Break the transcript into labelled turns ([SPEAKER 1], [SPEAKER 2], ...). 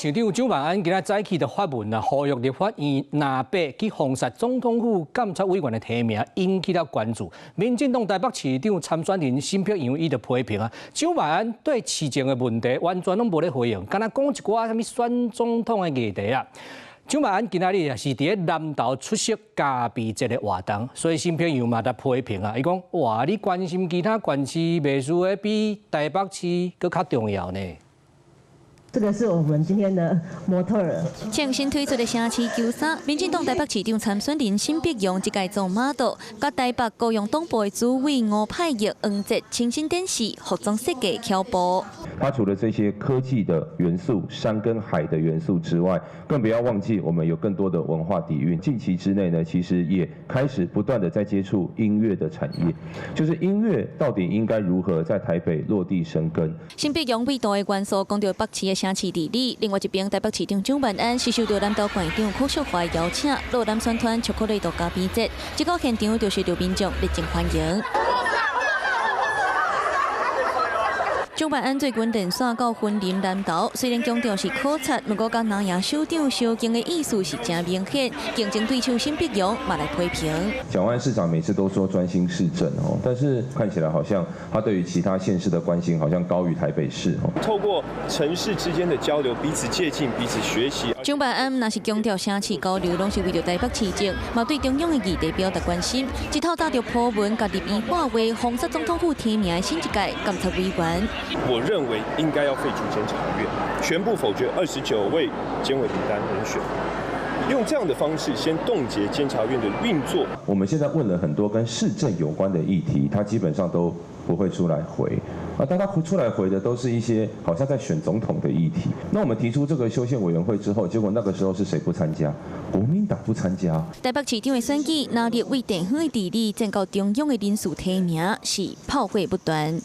[SPEAKER 1] 市長蔣萬安今仔早起就發文啊，呼籲立法院藍白去封殺總統府監察委員的提名，引起了關注。民進黨台北市長參選人沈碧陽伊就批評啊，蔣萬安對市政的問題完全攏無咧回應，干焦講一寡啥物選總統的議題啊。蔣萬安今仔日也是佇咧南投出席咖啡節的活動，所以沈碧陽嘛來批評啊，伊講哇，你關心其他縣市，袂輸會比台北市閣較重要呢。
[SPEAKER 2] 這個是我們今天的模特兒。
[SPEAKER 3] 創新推出的城市球衫，民進黨台北市長參選人沈碧陽這屆做模特，佮台北高雄黨部的主委吳派玉、黃哲親身展示服裝設計巧步。
[SPEAKER 4] 它除了這些科技的元素、山跟海的元素之外，更不要忘記我們有更多的文化底蘊。近期之內呢，其實也開始不斷的在接觸音樂的產業，就是音樂到底應該如何在台北落地生根。
[SPEAKER 3] 沈碧陽偉大的元素講到北市的城市治理，另外一邊台北市長蔣萬安是受到南投縣長柯淑華邀請，落南宣傳巧克力豆咖啡節，這個現場就受到民眾熱情歡迎。蔣萬安最近連線到雲林南投，雖然強調是考察，毋過佮南亞首長相見的意思是誠明顯。競爭對手沈碧陽嘛來批評。
[SPEAKER 4] 蔣萬安市長每次都說專心市政哦，但是看起來好像他對於其他縣市的關心好像高於台北市哦。
[SPEAKER 5] 透過城市之間的交流，彼此借鏡，彼此學習。
[SPEAKER 3] 蔣萬安若是強調城市交流，攏是為著台北市政，嘛對中央的議題表達關心。一透早就鋪文，共立院喊話，封殺總統府提名的新一屆監察委員。
[SPEAKER 5] 我認為應該要廢除監察院，全部否決29位監委名單人選，用這樣的方式先凍結監察院的運作。
[SPEAKER 4] 我們現在問了很多跟市政有關的議題，他基本上都不會出來回。啊，但他出來回的都是一些好像在選總統的議題。那我們提出這個修憲委員會之後，結果那個時候是誰不參加？國民黨不參加。
[SPEAKER 3] 台北市長的選舉，藍綠為地方的治理，戰到中央的人事提名是炮火不斷。